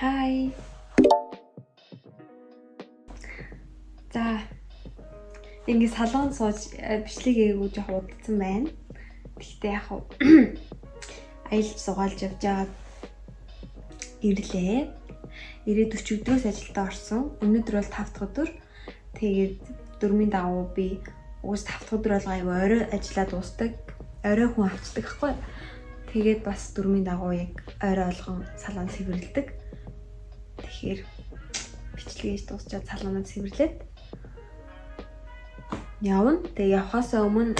Hi. За. Ингээ салон сууж бичлэг хийгээгүй жоох удацсан байна. Тэгтээ яг аялж сугаалж явж байгаад ирлээ. Ирээд 40 өдрөөс ажилдаа орсон. Өнөөдөр бол 5 дахь өдөр. Тэгээд дөрмийн дагуу би угс 5 дахь өдөр болго аягүй орой ажиллаа дуустдаг. Орой хүн авчдаг хгүй. Тэгээд бас дөрмийн дагуу яг орой болгон салон цэвэрлэдэг. Тэгэхээр бичлэг хийж дуусчаад салоноо цэвэрлээд явна. Тэгээ явхаас өмнө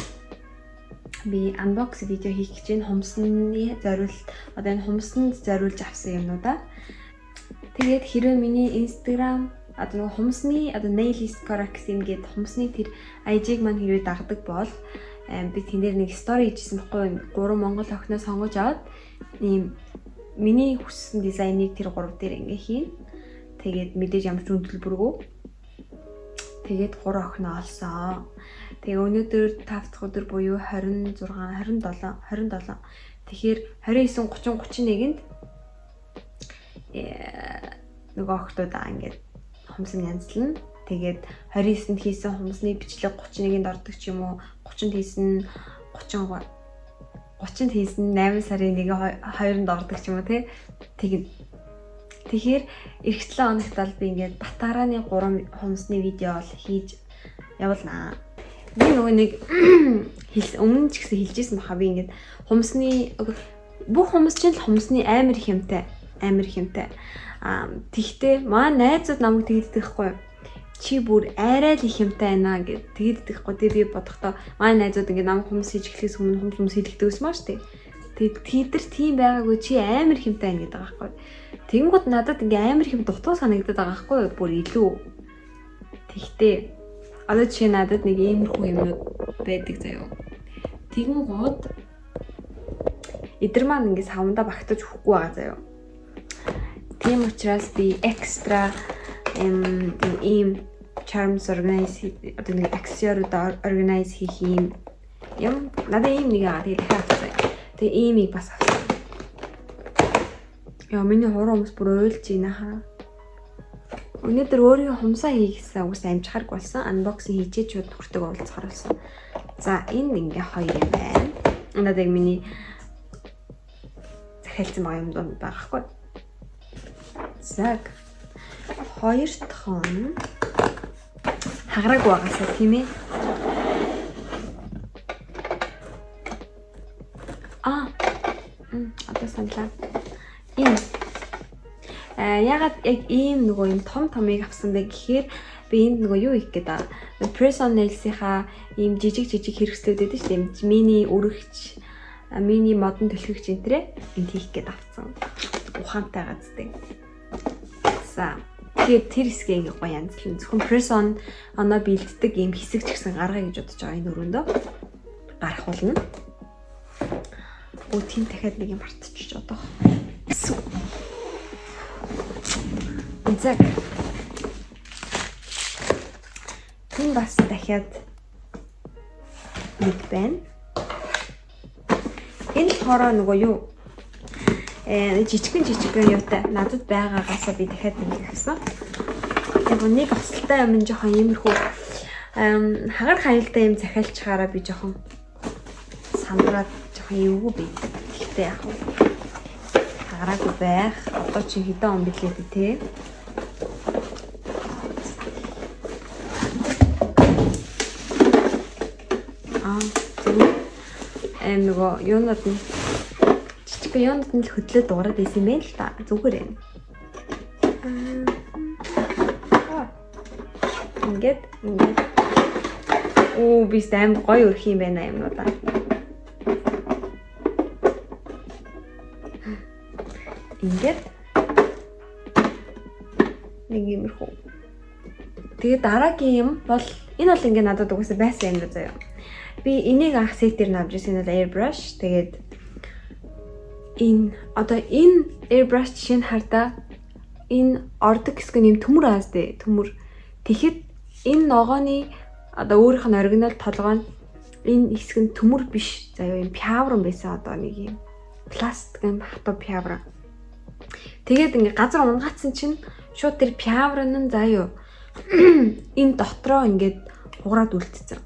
би unbox видео хийх гэж байна. Хумсны зориулт одоо энэ хумсанд зориулж авсан юмнуудаа. Тэгээд хэрвээ миний Instagram одоо нөгөө хумсны одоо Nail Coraxim гээд хумсны тэр IG-г маань хэрвээ дагдаг бол би тэн дээр нэг story хийжсэн баггүй. 3 монгол охиноо сонгож аваад ийм миний хүссэн дизайныг тэр 3 дээр ингээ хийн. Тэгээд мэдээж ямар ч үн төлбөргүй. Тэгээд 3 охиноо олсон. Тэгээ өнөөдөр 5 дахь өдөр буюу 26, 27, 27. Тэгэхээр 29, 30, 31-нд нөгөө охтуудаа ингээд хумсан янзлна. Тэгээд 29-нд хийсэн хумсны бичлэг 31-нд ордог ч юм уу, 30-нд хийсэн 30-нд хийсэн 8 сарын 1 2-нд ордог ч юм уу тий. Тэгнь. Тэгэхээр эх 7 хоногт бол би ингээд Батараны 3 хумсны видео бол хийж явуулнаа. Би нөгөө нэг өмнө ч гэсэн хэлжсэн баха би ингээд хумсны бүх хумс чинь л хумсны амар их юмтай, амар их юмтай. Тэгтээ маа найзууд намайг тэгддэг хгүй. Чи бүр арай л их юмтай байна гэд тэгддэг хгүй. Тэгээ би бодохдоо маа найзууд ингээд намайг хумс хийж эхлэхээс өмнө хумс хэлдэг байсан маа штэ. Тэгээд тэд нар тийм байгаагүй чи амар их юмтай байна гэдэг байгаа хгүй. Тэгэнгүүт надад ингээ амар их юм дутуу санагдаад байгаа хгүй бүр илүү. Тэгтээ одоо жишээ надад нэг иймэрхүү юмнууд байдаг заяо. Тэгэнгүүт эдэр маань ингээ савндаа багтаж өгөхгүй байгаа заяо. Тийм учраас би экстра ийм charms organize одоо нэг аксессуарууд organize хийх юм юм надад ийм нэг аа тэгээ дахиад авсан. Тэгээ иймийг бас авсан. Яа миний хуруу хүмүүс бүр уйлж байна хаа. Өнөөдөр өөрийн хумсаа хийхсэн үгс амжихарг болсон. Unboxing хийчихэд шууд нөхөртөг уулзахар болсон. За энэ ингээ хоёр юм байна. Надад яг миний захиалсан байгаа юм дунд байгаа хгүй. За хоёр дахь нь хагараагүй байгаасаа тийм ээ. Одоо саналаа. Энэ ягаад яг ийм нөгөө юм том томыг авсан бэ гэхээр би энд нөгөө юу хийх гээд байгаа. Press on nails-ийнхаа ийм жижиг жижиг хэрэгслүүд байдаг шүү дээ. Мини өргөч, мини модон түлхэгч энэ тэрэ энд хийх гээд авсан. Ухаантай газтай. За тэгээд тэр хэсгээ ингээ гоё янзлан. Зөвхөн press on оноо бэлддэг ийм хэсэг ч гэсэн гаргая гэж бодож байгаа энэ өрөөндөө. Гарах болно. Өө тийм дахиад нэг юм мартчих одоо. За. Тийм бас дахиад нэг байна. Энэ болохоор нөгөө юу жижигэн жижигэн юутай надад байгаагаасаа би дахиад нэг авсан. Яг нэг осолтой юм жоохон иймэрхүү хагар хаюултай юм захиалчхаараа би жоохон сандраад жоохон эвгүй байдаг. Гэхдээ яг хагараагүй байх. Одоо чи хэдэн он билээ дээ те. Зүгээр нөгөө юунууд нь жижигхэн юунууд нь л хөдлөө дуурайд байсан юм байна л та. Зүгээр юм. Ингээд ингээд оо би аим гоё өрх юм байна юмнуудаа. Ингээд нэг иймэрхүү. Тэгээ дараагийн юм бол энэ бол ингээ надад угаасаа байсан юм заяа. Би энийг анх сет дээр авч ирсэн нь бол airbrush. Тэгээд энэ одоо энэ airbrush жишээ нь хардаа энэ ордог хэсэг нь юм төмөр аз дээ. Төмөр. Тэгэхэд энэ ногооны одоо өөрийнх нь оригинал толгой нь энэ хэсэг нь төмөр биш заяа юм пиавран байсан одоо нэг юм пластик юм хатуу пиавран. Тэгээд ингээ газар унгаацсан чинь шууд тэр пиавр нь заа юу энэ дотроо ингээд хугараад үлдсэн.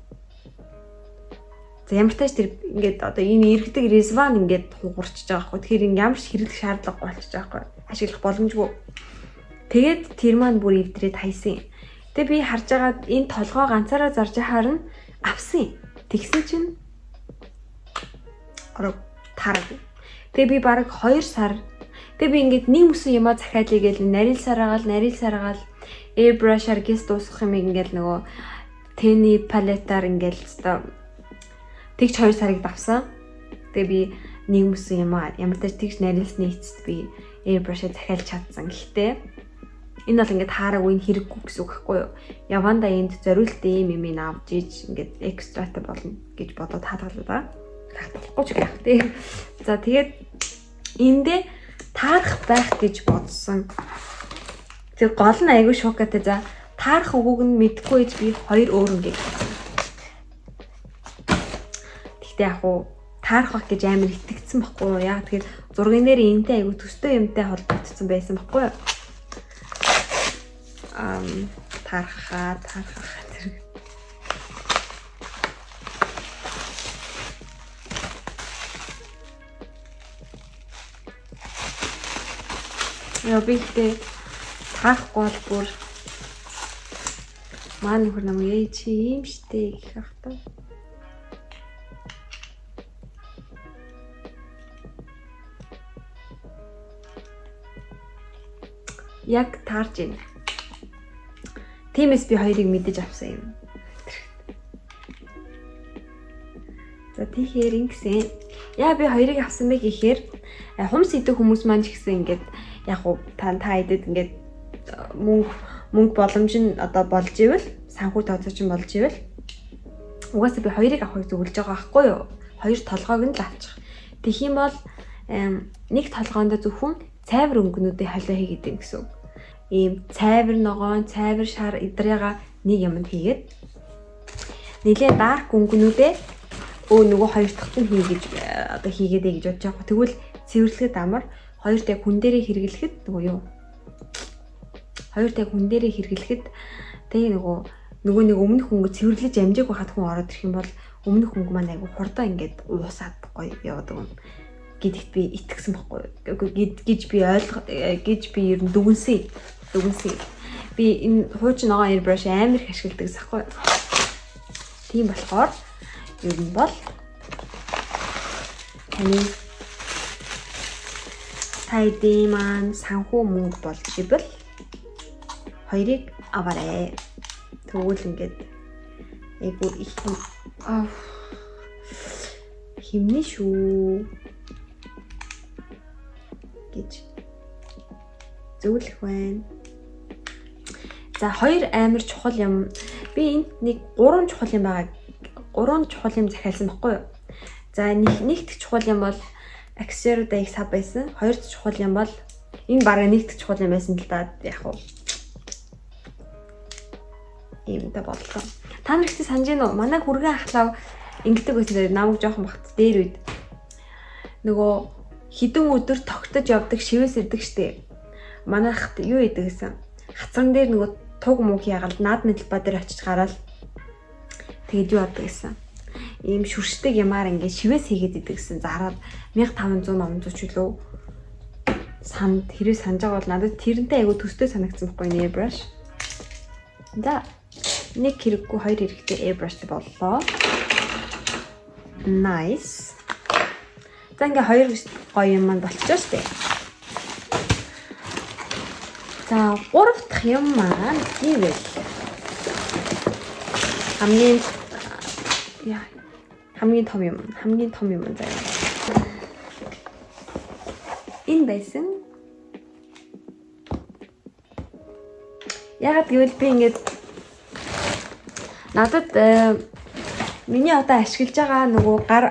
За ямар тач тэр ингээд одоо энэ иргэдэг резван ингээд хугарчж байгаа байхгүй. Тэгэхээр ингээ ямар ч хэрэглэх шаардлагагүй болчихж байгаа байхгүй. Ашиглах боломжгүй. Тэгээд тэр маань бүр эвдрээд хайсан. Тэгээ би харж байгаад энэ толгоо ганцаараа зарж яхаар нь авсан. Тэгсэн чинь ороо таараагүй. Тэгээ би бараг 2 сар. Тэгээ би ингээд нэг мөсөн юмаа захиалъя гээл нарил сараагаал airbrush-аар гис дуусгах юм ингээд нөгөө тэний palette-аар ингээд өстой тэгж 2 сарыг давсан. Тэгээ би нэг мөсөн юмаа ямар тач тэгж нарилсны эцэст би airbrush-аа захиалж чадсан. Гэхдээ энэ бол ингээд таараагүй, энэ хэрэггүй гэсэн үг байхгүй юу? Яванда энд зориултын ийм юм ин авч иж ингээд extra-тай болно гэж бодоод хадгалаад байгаа. Хадгалахгүй ч гэх тий. За, тэгээд эндээ таарах байх гэж бодсон. Тэр гол нь айгүй шокатай, за, таарах үгүйг нь мэдэхгүй ээж би хоёр өөр өнгийг авсан. Тэгтээ яг уу таарах бах гэж амар итгэцэн байхгүй юу? Яг тэгэхээр зургийн дээр энэтэй айгүй төстэй юмтай холбогдсон байсан байхгүй юу? Таархаа, таархаа тэр. Яа, би ихтэй таарахгүй бол бүр маа нөхөр намайг "Ээ, чи ийм штэ" гэх ах та. Яг таарж байна. Тиймээс би хоёрыг мэдэж авсан юм. За, тэгэхээр ингэсэн. Яа би хоёрыг авсан бэ гэхээр хумс идэх хүмүүс маань ч гэсэн ингээд яг уу та та хэдэд ингээд мөнгө мөнгө боломж нь одоо болж ивэл, санхүү тооцоо чинь болж ивэл угаасаа би хоёрыг авахыг зөвлөж байгаа байхгүй юу? Хоёр толгойг нь л авчих. Тэгэх юм бол нэг толгоонд зөвхөн цайвар өнгөнүүдийн холио хийгээд юм гэсэн үг. Ийм цайвар ногоон, цайвар шар эдрээга нэг юмд хийгээд нэлээ dark өнгөнүүдээ нөгөө хоёр дахьт нь хий гэж одоо хийгээд гэж бодож байгаа. Тэгвэл цэвэрлэхэд амар, хоёрт яг хүн дээрээ хэрэглэхэд нөгөө юу? Хоёрт яг хүн дээрээ хэрэглэхэд тэгээ нөгөө нэг өмнөх өнгө цэвэрлэж амжааг байхад хүн ороод ирэх юм бол өмнөх өнгө маань айгу хурдан ингээд уусаад гоё явдаг юм гэдэгт би итгэсэн байхгүй юу? Гэж би ойлго гэж би ер нь дүгнсэн. Дүгнсэн. Би энэ хуучин ногоон airbrush амар их ашигладаг гэсэн юу? Тийм болохоор ер нь бол таны та эдийн маань санхүү мөнгө болж ивэл хоёрыг аваарэ. Тэгвэл ингээд айгу их химнэ шүү гэж зөвлөх байна. За, хоёр амар чухал юм. Би энд нэг гурван чухал юм байгаа. Гурван чухал юм захиалсан байхгүй юу? За, нэг нэгдэх чухал юм бол аксессуаруудаа их сав байсан. Хоёр дахь чухал юм бол энэ бараг нэг дэх чухал юм байсан л да, яг уу. Ийм да бодлоо. Та нар ихтэй санаж гин үү? Манай хүргэн ахлав ингэдэг байсан дээр, намайг жоохон багт дээр үед нөгөө хідэн өдөр тогтож явдаг шивээс ирдэг штэ. Манайхад юу идэг гэсэн. Хацран дээр нөгөө туг муг ягаал наад талбай дээр очиж гараал тэгээд юу яадаг гэсэн. Ийм шүршдэг ямаар ингээд шивээс хийгээд идэг гэсэн. Зараад 1500 800 ч үлээ санд хэрэг санаж байгаа бол надад тэрнтэй айгу төстэй санагдсан байхгүй нэ airbrush. За, нэг хэрэггүй, хоёр хэрэгтэй airbrush боллоо. Nice. За, ингээ хоёр гоё юм маань болчихоо штэ. За, гурав дахь юм маань гэвэл хамгийн яа хамгийн том юм, хамгийн том юм заяа. Энэ байсан. Ягаад гэвэл би ингээд надад миний одоо ашиглаж байгаа нөгөө гар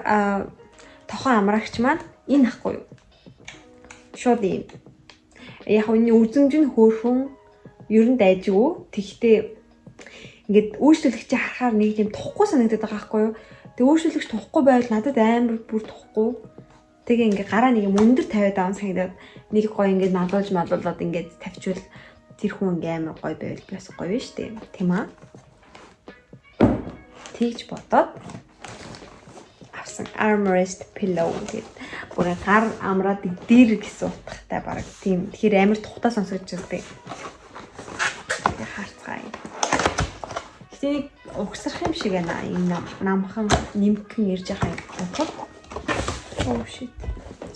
тохон амрагч маань энэ ахгүй юу? Шууд ийм. Яг энэ үзэмж нь хөөрхөн, ер нь дайжгүй. Тэгтээ ингээд үйлчлүүлэгчийг харахаар нэг тийм тухгүй санагдаад байгаа байхгүй юу? Тэгээ үйлчлүүлэгч тухгүй байвал надад амар бүр тухгүй. Тэгээ ингээ гараа нэг юм өндөр тавиад аван санагдаад нэг гоё ингээ налуулж малуулаад ингээд тавьчвал тэр хүн ингээ амар гоё байвал бас гоё шүү дээ. Тийм аа? Тэгж бодоод авсан armrest pillow гэдэг бүр гар амраад дээр гэсэн утгатай бараг тийм. Тэгэхээр амар тухтай сонсогдож байгаа. Тэгээ харцгаая. Гэтэ нэг угсрах юм шиг байна. Энэ намхан нимхэн ирж байгаа юм. Oh shit.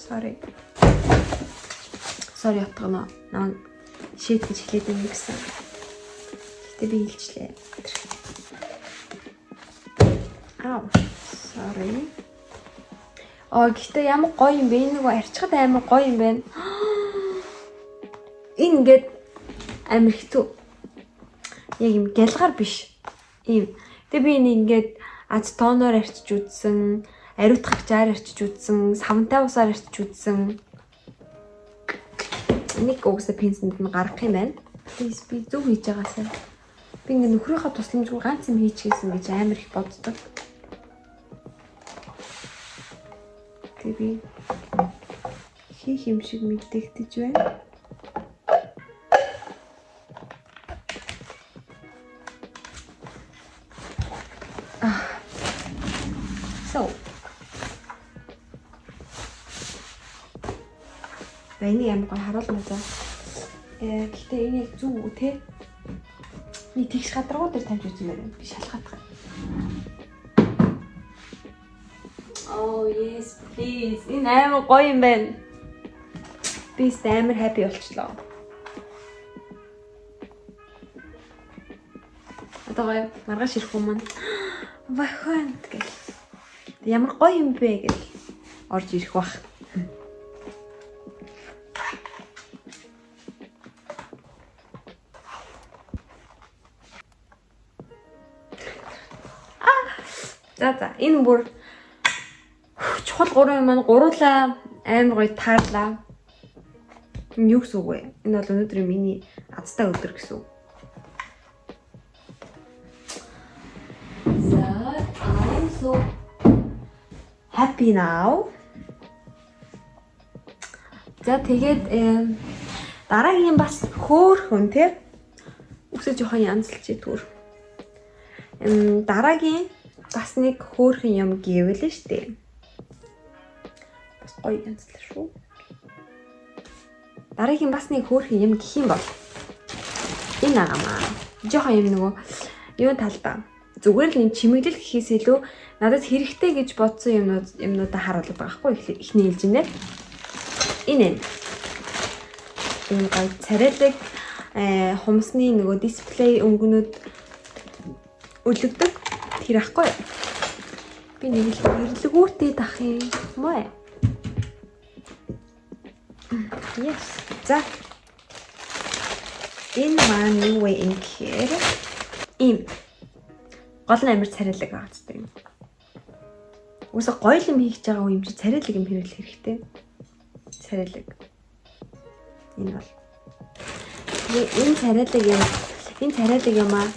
Sorry. Sorry отгоно. Намайг shit гэж хэлээд юм гэсэн. Гэтэ би хэлчлээ. Ау. Sorry. Аа, гэтэ ямар гоё юм бэ? Энэ нөгөө арчхад амар гоё юм байна. Энэ ингээд амар хэцүү. Яг юм гялгаар биш. Ийм. Тэгээ би энэ ингээд ацетоноор арчиж үзсэн, ариутгагчаар арчиж үзсэн, савнтай усаар арчиж үзсэн. Нэг угсаа пенсэнд нь гаргах юм байна. Please би зөв хийж байгаасай. Би ингээ нөхрийнхөө тусламжгүй ганц юм хийчихсэн гэж амар их боддог. Тэгээ би хийх юм шиг мэдэгдэж байна. So. Энийг амар гоё харуулна за. Гэхдээ энэ яг зүг үү те? Нэг тэгш гадаргуу дээр тавьж үзмээр байна. Би шалгаадах. Oh yes, please. Энэ амар гоё юм байна. Би амар happy болчлоо. Одоо гоё маргааш ирэх юм маань. Вахант гэл. Ямар гоё юм бэ гэл орж ирэх бах. За энэ бүр чухал гурван юм маань гуруулаа амар гоё таарлаа. Энэ юу гэсэн үг вэ? Энэ бол өнөөдрийн миний азтай өдөр гэсэн үг. За, I'm so happy now. За тэгээд дараагийн бас хөөхөн тий. Үсээ жоохон янзлж түр. Дараагийн бас нэг хөөхөн юм гэвэл нь штэ. Бас гоё янзлаа шүү. Дараагийн бас нэг хөөхөн юм гэх юм бол энэ агаамаа. Жоохон юм нөгөө юун талдаа. Зүгээр л нэг чимэглэл гэхээс илүү надад хэрэгтэй гэж бодсон юмнуудаа харуулдаг байгаа хгүй эхний ээлжиндээ. Энэ. Энэ гоё царайлаг хумсны нөгөө дисплей өнгөнүүд өлөгдөг тэр ахгүй. Би нэг л эрлэгүүртэй дах юм уу? Yes. За. Энэ маань юу вэ юм гэхээр ийм гол нь амар царайлаг байгаа ч юм. Үгүй гоё юм хийж байгаа юм чи царайлаг юм хэрэглэх хэрэгтэй. Царайлаг. Энэ бол. Тэгээ энэ царайлаг юм. Энэ царайлаг юм аа.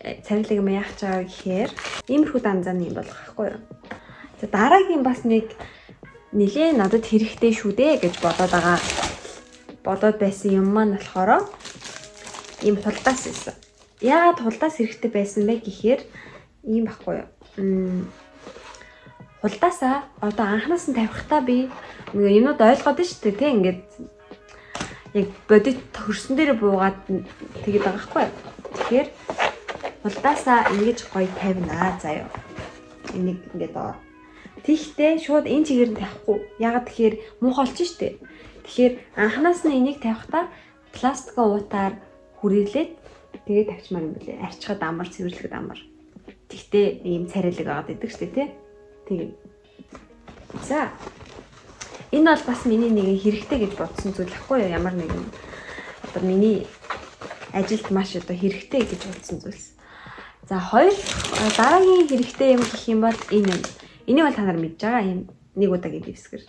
Царайлаг юм яах ч байгаа гэхээр иймэрхүү данзааны юм болох байхгүй юу? За дараагийн бас нэг нилээ надад хэрэгтэй шүү дээ гэж бодоод байгаа. Бодоод байсан юм маань болохоор ийм хулдаас байсан. Яагаад хулдаас хэрэгтэй байсан бэ гэхээр ийм байхгүй юу? Хулдаасаа одоо анханаас нь тавихтаа би нэг юмнууд ойлгоод нь шүү дээ тий ингээд яг бодит хөрсөн дээр буугаад тэгээд байгаа байхгүй юу? Тэгэхээр хулдаасаа ингэж гоё тавина заяа. Энийг ингээд доор. Тэгтээ шууд энэ чигээр нь тавихгүй. Яагаад тэгэхээр муухай болчих шүү дээ. Тэгэхээр анханаас нь энийг тавихтаа пластик уутаар хүрээлээд тэгээд тавьчмаар юм билээ. Арчхад амар, цэвэрлэхэд амар. Тэгтээ ийм царайлаг байгаад идэг шүү дээ тий. Тийм. За. Энэ бол бас миний нэгэн хэрэгтэй гэж бодсон зүйл ахгүй юу? Ямар нэгэн одоо миний ажилд маш одоо хэрэгтэй гэж бодсон зүйлс. За хоёр дараагийн хэрэгтэй юм гэх юм бол энэ юм. Энийг бол та нар мэдж байгаа юм нэг удаагийн дэвсгэр.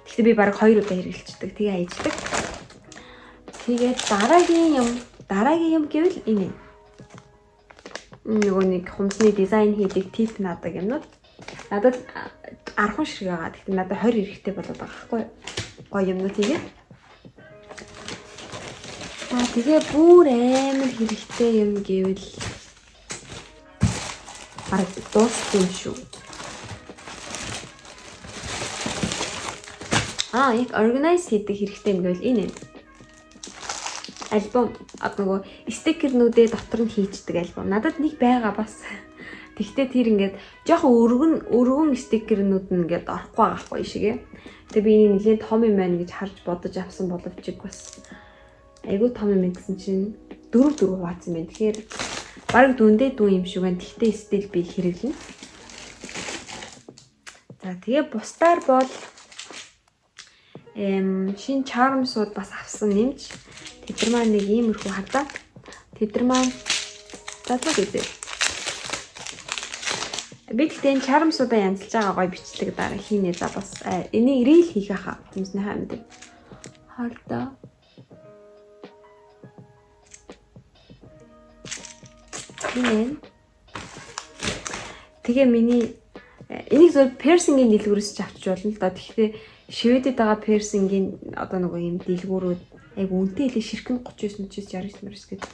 Гэхдээ би бараг 2 удаа хэрэглэждэг. Тэгээ хайждаг. Тэгээд дараагийн юм гэвэл энэ. Нөгөө нэг хумсны дизайн хийдэг тип наадаг юмнууд. Надад 10 ширхэг байгаа. Гэхдээ надад 20 хэрэгтэй болоод байгаа байхгүй юу? Гоё юмнууд хийгээд. За тэгээ бүр амар хэрэгтэй юм гэвэл бараг дууссан юм шүү. Аа, яг organize хийдэг хэрэгтэй юм гэвэл энэ юм. Альбом нөгөө стикернүүдээ дотор нь хийчдэг альбом. Надад нэг байгаа бас. Тэгтээ тэр ингээд жоохон өргөн стикернүүд нь ингээд орохгүй байгаа хгүй шигээ. Тэгээ би энийг нэлээд том юм байна гэж харж бодож авсан боловч бас айгүй том юм гэсэн чинь 4 4 хуваацсан байна. Тэгэхээр бараг дүндээ дүүн юм шиг байна. Тэгтээ стил би хэрэглэнэ. За тэгээ бусдаар бол шинэ charms-ууд бас авсан нэмж тэд нар маань нэг иймэрхүү хардаа. Тэд нар маань задлаг үзээ. Би тэгтээ энэ charms-уудаа янзлж байгаа гоё бичлэг дараа хийнэ за бас энийг reel хийх хаа хүмүүсний хамт. Хардаа. Энэ. Тэгээ миний энийг зөв piercing-ийн дэлгүүрээс ч авчиж болно л да. Тэгэхдээ Шведэд байгаа piercing-ийн одоо нөгөө юм дэлгүүрүүд айгу үнэтэй хэлээ ширхэг 39 69 69 гэдэг.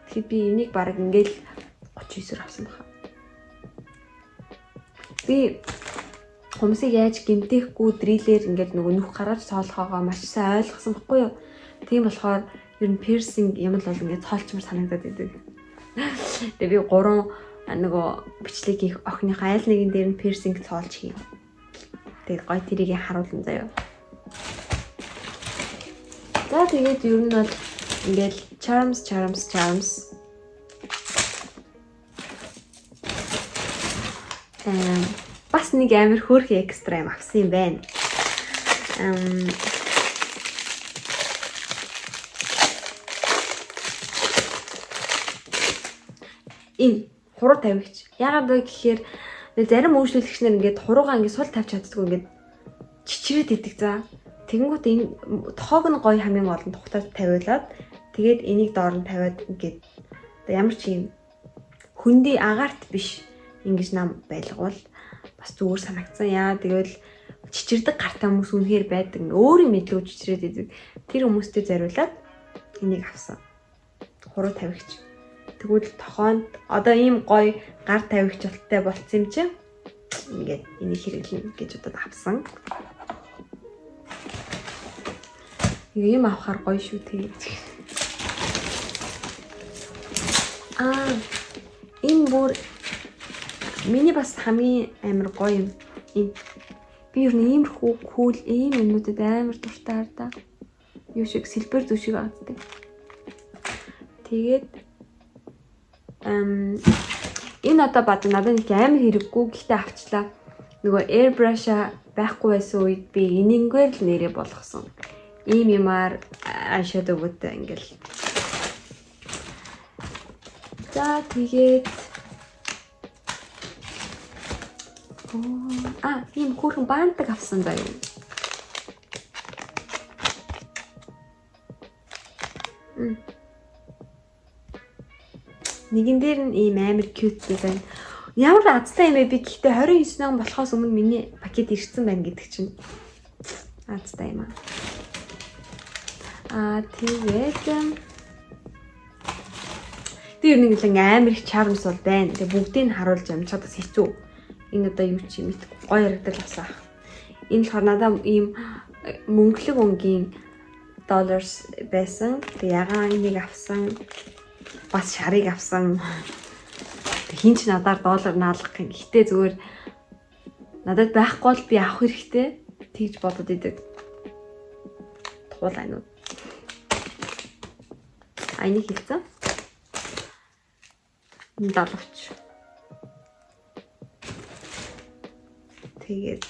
Тэгэхээр би энийг баг ингээл 39-өр авсан баха. Би хумсыг яаж гэмтээхгүй дрилээр ингээд нөгөө нүх гаргаж цоолохоогоо маш сайн ойлгосон баггүй юу. Тийм болохоор ер нь piercing юм л бол ингээд цоолчмар санагдаад идэг. Тэгээ би 3 нөгөө бичлэг хийх охиныхоо айл нэгэн дээр нь piercing цоолж хийв. Тэгээд гой тэрийг харуулсан заяа. За тэгээд ер нь бол ингээл charms charms charms. Бас нэг амар хөөрхөн экстра юм авсан юм байна. Энэ хуруу тавигч. Яагаад вэ гэхээр зарим үйлчлүүлэгч нар ингээд хуруугаа ингээд сул тавьж чаддгүй ингээд чичрээд идэг за. Тэгэнгүүт энэ тоог нь гоё хамгийн гол нь тухтаад тавиулаад тэгээд энийг доор нь тавиад ингээд ямар ч юм хөндөй агаарт биш ингэж нам байлгуул бас зүгээр санагдсан. Яа тэгвэл чичирдэг гартай хүмүүс үнэхээр байдаг. Өөрийн мэдлгүй чичрээд идэг. Тэр хүмүүстэй зориулаад энийг авсан. Хуруу тавигч. Тэгвэл тохоонд одоо ийм гоё гар тавигч болттой болцсон юм чинь ингээд энийг хэрэглэнэ гэж бодоод авсан. Юм авахар гоё шүү тий. Аа энэ бүр миний бас хамгийн амар гоё юм. Энэ би ер нь иймэрхүү кул ийм юмнуудад амар дуртай хардаа. Юу шиг сэлбэр зүү шиг байгаа гэдэг. Тэгээд энэ одоо бад надад нэг амар хэрэггүй гэхдээ авчлаа. Нөгөө airbrush-а байхгүй байсан үед би энэнгээр л нэрээ болгосон. Ийм юмар eyeshadow-тай ингээл. За тэгээд ийм хөөрхөн баантаг авсан заяа. Нэгэн дээр нь ийм амар cute дизайн. Ямар азтай юм бэ би гэхдээ 29 он болохоос өмнө миний пакет ирсэн байна гэдэг чинь. Азтай юм аа. Аа тэгээд тэр нэг л амар их charms бол байна. Тэгээ бүгдийг нь харуулж амжихад бас хэцүү. Энэ одоо юу чи мэдгүй гоё ярагдал авсан ах. Энэ болохоор надад ийм мөнгөлөг өнгийн dollars байсан. Тэгээ ягаан нэг авсан. Бас шарыг авсан. Хин ч надаар доллар наалгах юм. Гэтэ зүгээр надад байхгүй бол би авах хэрэгтэй тэгж бодод идэг. Туул айнууд. Айныг хэлсэн. Далавч. Тэгээд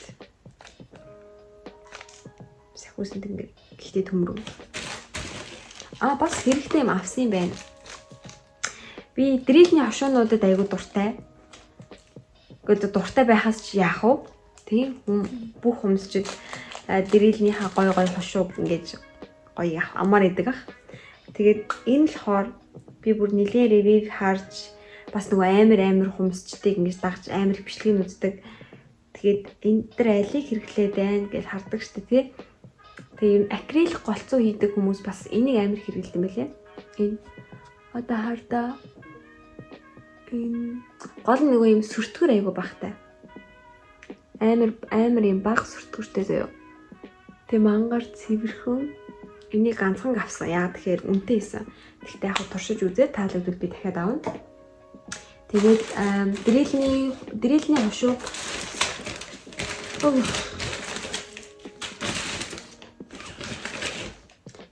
сахиусан тэнгэр гэхдээ төмрөө. Аа бас хэрэгтэй юм авсан юм байна. Би дрилний хошуунуудад айгүй дуртай. Гэхдээ дуртай байхаас ч яах вэ? Тийм бүх хүмүүсчд дрилнийхаа гой гой хошууг ингэж гоё амаар идэг ах. Тэгээд энэ болохоор би бүр нэлээд ревю харж бас нөгөө амар амар хүмүүсчдийг ингэж дагж амар их бичлэгийг үздэг. Тэгээд энэ дэр алийг хэрэглээд байна гэж хардаг штэ тий. Тэгээ юм акрилик голцоо хийдэг хүмүүс бас энийг амар хэрэглэдэг юм байлээ. Энэ одоо хардаа энэ гол нөгөө юм сүртгэр айгу багтай. Амар юм баг сүртгэртэй заяа. Тэгээ мангар цэвэрхэн энийг ганцхан авсан. Яа тэгэхээр үнэтэй байсан. Гэхдээ яг туршиж үзээ таалагдвал би дахиад авна. Тэгээд дрэлний хушуу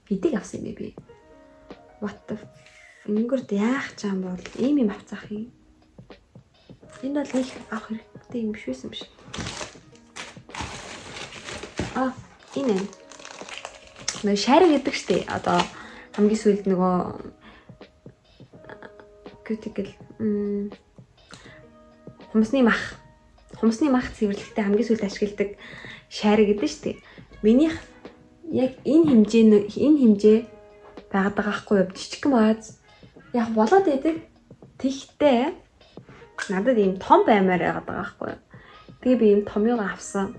хэдийг авсан юм бэ би? What the өнгөрд яах ч юм бол ийм юм авцаах юм. Энэ бол нэг авах хэрэгтэй юм биш байсан биш. А энэ нөө шарик гэдэг штэ. Одоо хамгийн сүүлд нөгөө cuticle хумсны мах цэвэрлэхдээ хамгийн сүүлд ашигладаг шарик гэдэг штэ. Минийх яг энэ хэмжээ байгаад байгаа хгүй юу? Жижигхэн мааз яг болоод байдаг. Тэгтээ надад ийм том баймаар байгаад байгаа хгүй юу? Тэгээ би ийм томьёогоо авсан.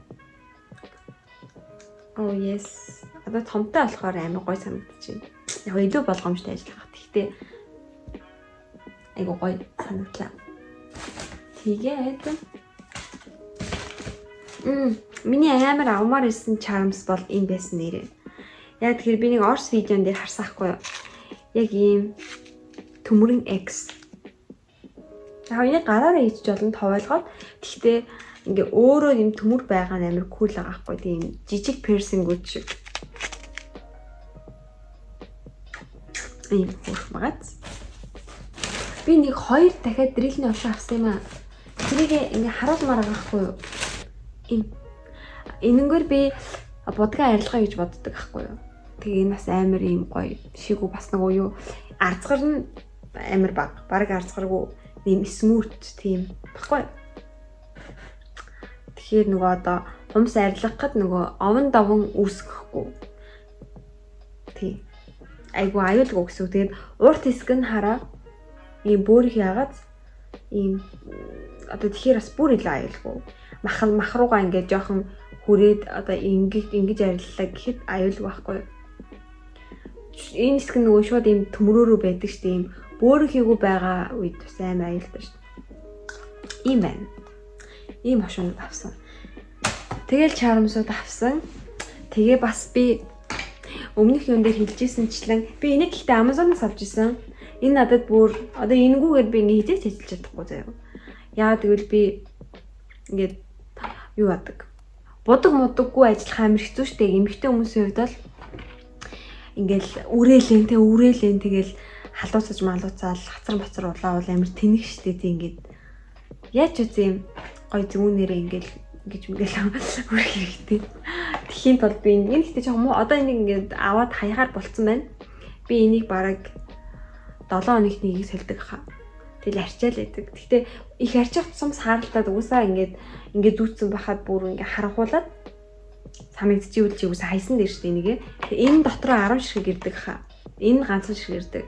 Oh yes. Одоо томтой болохоор амар гоё санагдчихэв. Яг илүү болгоомжтой ажиллах. Тэгтээ айгу гоё санагдлаа. Тэгээд миний амар авмаар ирсэн charms бол энэ байсан нэрээ. Яг тэгэхээр би нэг Орс видеон дээр харсан хгүй юу? Яг ийм төмөрөн X. Яг энийг гараараа хийж болно товойлгоод. Тэгтээ ингээ өөрөө юм төмөр байгаа нь амар кул байгаа хгүй. Тийм жижиг piercing-үүд шиг. Ийм хөөрх магац. Би нэг 2 дахиад дрэлний овшоо авсан юм аа. Тэрийг ингээ харуулмаар байгаа хгүй юу? Ийм. Энэнгээр би будгаа арилгая гэж боддог ахгүй юу? Тэгээ энэ бас амар ийм гоё. Шигүү бас нөгөө юу арзгар нь амар бага. Бараг арзгаргүй ийм смут тийм баггүй. Тэгэхээр нөгөө одоо хумс арилгах гэд нөгөө овон даван үүсгэхгүй. Тий. Айгу аюулгүй гэсэн үг. Тэгээд урт хэсэг нь хараа ийм бөөрөх яагаад ийм одоо тэгэхээр бас бүр илүү аюулгүй. Мах руугаа ингээд жоохон хүрээд одоо ингэж ариллаа гэхэд аюулгүй байхгүй. Энэ хэсэг нь нөгөө шууд ийм төмрөөрөө байдаг шүү дээ. Ийм бөөрөхийгүү байгаа үед бас амар аюултай шүү дээ. Ийм байна. Ийм хошуунууд авсан. Тэгэл чармсууд авсан. Тэгээ бас би өмнөх юм дээр хэлжсэнчлэн би энийг гэхдээ Amazon-аас авч исэн. Энэ надад бүр одоо энэгүүгээр би ингээ хизээч ажиллаж чадахгүй заяа. Яагаад гэвэл би ингээд юу яадаг. Будаг мудаггүй ажиллах амар хэцүү шттэ. Эмэгтэй хүмүүсийн хувьд бол ингээл үрээлэн тэ үрээлэн тэгэл халууцаж малууцаал хацар бацар улаавал амар тэнэг шттэ. Тэг ингээд яаж үзээ юм гой зүүнээрээ ингээл ингэж мэгэл үрэх хэрэгтэй. Тэхийн тулд би энэ гэхдээ жоохон муу одоо энийг ингээд аваад хаяхаар болцсон байна. Би энийг бараг 7 хоногт нэгийг сольдог хаа. Тэгэл арчаал байдаг. Гэхдээ их арчих тусам сааралтаад угсаа ингээд ингээд зүүцсэн байхад бүр ингээд харанхуулаад санагдчихвэл чи угсаа хайсан дээр шүү дээ энийгээ. Тэгээ энэ дотроо 10 ширхэг ирдэг хаа. Энэ ганцхан ширхэг ирдэг.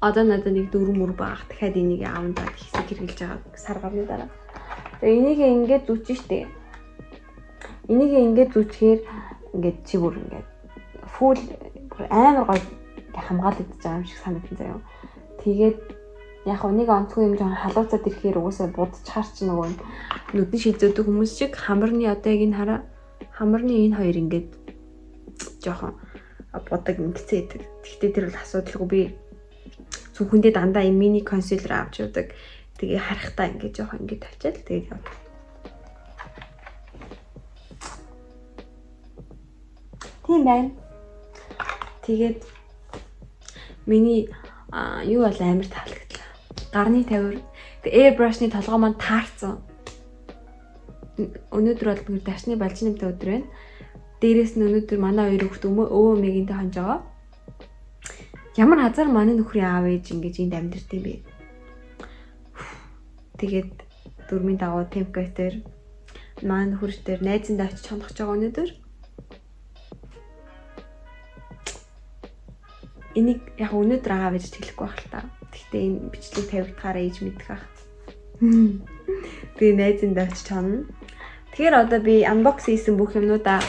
Одоо надад нэг 4 мөр байгаа. Дахиад энийг аавн даа хэсэг хэрэглэж байгаа сар гарны дараа. Тэгээ энийг ингээд зүүчих штэ. Энийг ингээд зүүчихээр ингээд чи бүр ингээд фул амар гоё хамгаалагдаж байгаа юм шиг санагдсан заяа. Тэгээд яг нэг онцгой юм жоохон халууцаад ирэхээр угаасаа будчихар чи нөгөө нүдэн шизээдэг хүмүүс шиг хамарны одоо яг энэ хараа хамарны энэ хоёр ингээд жоохон будаг ингэцээдэг. Тэгтээ тэр бол асуудалгүй би зөвхөндөө дандаа энэ мини консилер авч явдаг. Тэгээ харахтаа ингээд жоохон ингээд тавьчаал тэгээд явдаг. Тийм байна. Тэгээд миний юу бол амар таалагдлаа. Гарны тавир, airbrush-ны толгой маань таарсан. Өнөөдөр бол бүр дашны балжин нэмтэй өдөр байна. Дээрээс нь өнөөдөр манай хоёр хүүхэд өвөө мэгэнтэй хонж байгаа. Ямар хазар манай нөхрийн аав ээж ингэж энд амьдарт юм бэ? Тэгээд дөрмийн дагуу Темко дээр манай нөхөр дээр найзандаа очиж хонох байгаа өнөөдөр. Энийг яг өнөөдөр аав ээж хэлэхгүй байх л та. Гэхдээ энэ бичлэг тавигдахаараа ээж мэдэх ах. Тэгээ найзандаа очиж хонно. Тэгэхээр одоо би unbox хийсэн бүх юмнуудаа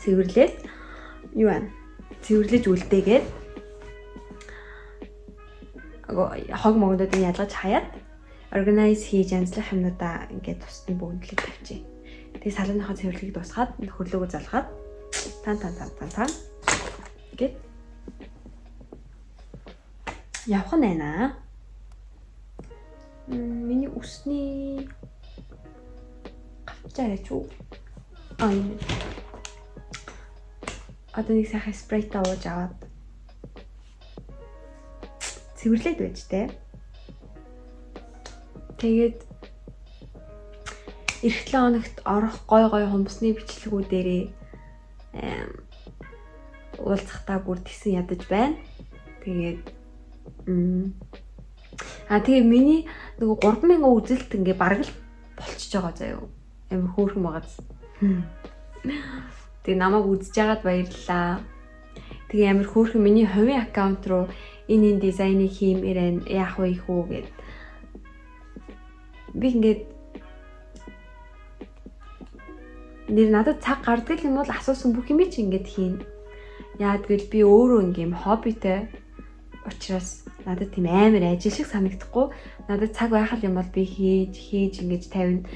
цэвэрлээд юу байна? Цэвэрлэж үлдээгээд хог могнуудыг ялгаж хаяад organize хийж янзлах юмнуудаа ингээд тусад нь бөөндлөж тавьчих. Тэгээ салонныхоо цэвэрлэгийг дуусгаад нөхөрлөөгөө залгаад тан тан тан тан тан гэд явах нь байна. Миний үсний гавчаа яач уу? Аа, энэ. Одоо нэг сайхан Sprite ууж аваад цэвэрлээд байж тээ. Тэгээд ирэх 7 хоногт орох гой гой хумсны бичлэгүүдэрээ уулзахдаа бүр тэгсэн ядаж байна. Тэгээд тэгээ миний нөгөө 3000 үзэлт ингээ бараг л болчихж байгаа заяо. Амар хөөрхөн байгааз. Тэгээ намайг үзэж байгаад баярлалаа. Тэгээ амар хөөрхөн миний хувийн аккаунт руу энэ дизайныг хиймээр байна. Яах вэ хүү гэд. Би ингээд нэр надад цаг гардаг юм бол асуусан бүх юм чи ингээд хийн. Яад гэвэл би өөрөө ингээм хоббитэй учраас надад тийм амар ажил шиг санагдахгүй. Надад цаг байх юм бол би хийж ингэж тавина.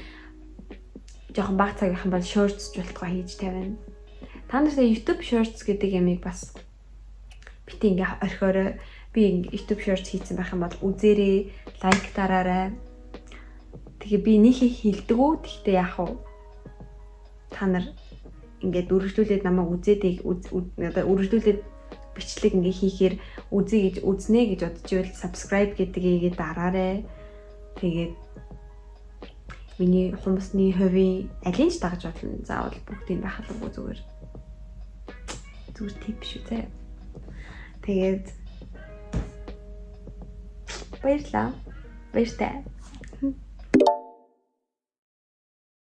Жохон бага цаг байх юм бол shorts болтгоо хийж тавина. Та нартай YouTube Shorts гэдэг ямыг бас бити ингээ орхиорой. Би YouTube Shorts хийсэн байх юм бол үзээрэй, лайк дараарай. Тэгээ би нийхээ хилдэг үү? Тэгтээ яах вэ? Та нар ингээд үргэлжлүүлээд намайг үзээд одоо үргэлжлүүлээд бичлэг ингээ хийхээр үзье гэж үзнэ гэж бодож ивэл subscribe гэдгийг дараарай. Тэгээд миний хумсны хувийн алийг ч дагаж болно. Заавал бүгдийг байх албагүй, зүгээр. Зүгээр tip шүү зэ. Тэгээд баярлалаа. Баяртай.